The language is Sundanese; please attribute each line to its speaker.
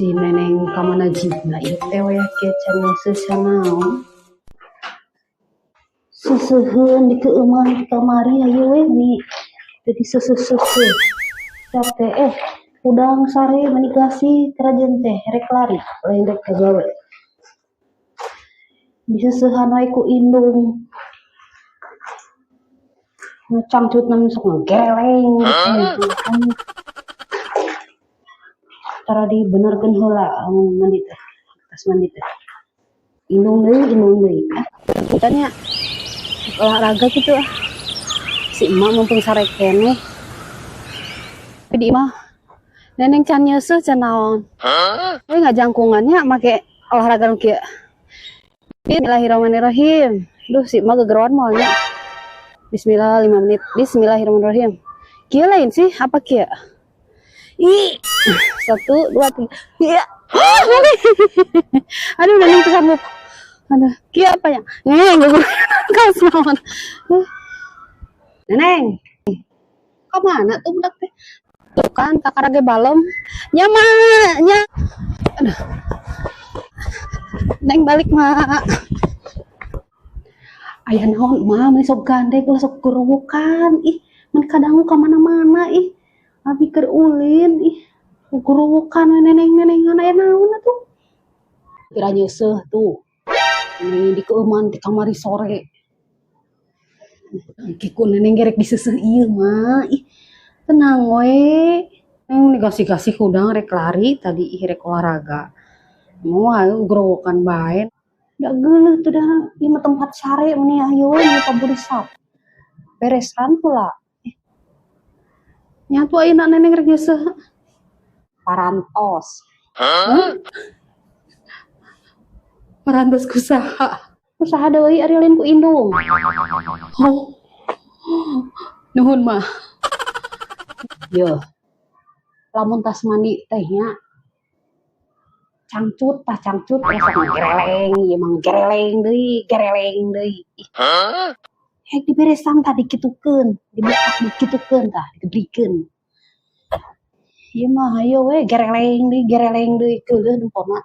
Speaker 1: Si Neneng ka mana jigna ieu teh wayah kieu can ngeuseuh sanaon. Seuseuheun dikeueuman di kamari hayu we meni teu diseuseuh-seuseuh. Capek hudang sare meni gasih karajen teh rek lari lain rek kagawe. Diseuseuhan wae ku indung. Ngacangcutna sok ngagereleng gitu. Tara dibenerkeun heula amun mandi teh, tas mandi teh. Indung deui, indung deui. Ah, nya olahraga kitu ah. Si emak mumpung sare keneh. Di imah Neneng can nyeuseuh can naon. We ngajangkungan nya make olahraga nu kieu. Bismillahirrahmanirrahim. Duh, si emak gegeroan moal nya. Bismillah 5 menit. Bismillahirrahmanirrahim. Kieu lain sih, apa kieu? Ih, satu, dua, tiga. Iya. Aduh, Neneng teu sanggup. Aduh, kieu apa ya? Neng, kaos naon. Neneng. Ka mana tuh budak teh? Tuh kan kakara ge balem. Nya mah, nya. Aduh. Neng balik mak. Aya naon mah, meni sok gandeng ulah sok gerowokan. Ih, mun kadangu ka mana-mana ih. Abi keur ulin ih. Gerowokan we neneng-nenengan aya naon atuh? Kira nyeuseuh tuh. Ini dikeueuman di kamari sore. Engke ku neneng ge rek diseuseuh ieu mah. Ih, tenang we. Neng digasih-gasih hudang rek lari tadi ih rek olahraga. Moal gerowokan bae. Da geuleuh tuh dah ieu mah tempat sare meni ayo we meni kaburu beresan heula. Ih. Nya atuh ayeuna neneng rek nyeuseuh. Parantos. Hah? Parantos ku saha? Ku saha deui ari lain ku indung. Oh. Nuhun mah. Yeuh. Lamun tas mandi teh nya cangcut tah cangcut ulah sok ngagereleng ieu mah gereleng deui, gereleng deui. Ih. Hek diberesan tah dikitukeun, dibuka dikitukeun tah, digebrikeun. Ieu mah hayo we gereleng deui, gereleng deui, keuleuh nempona.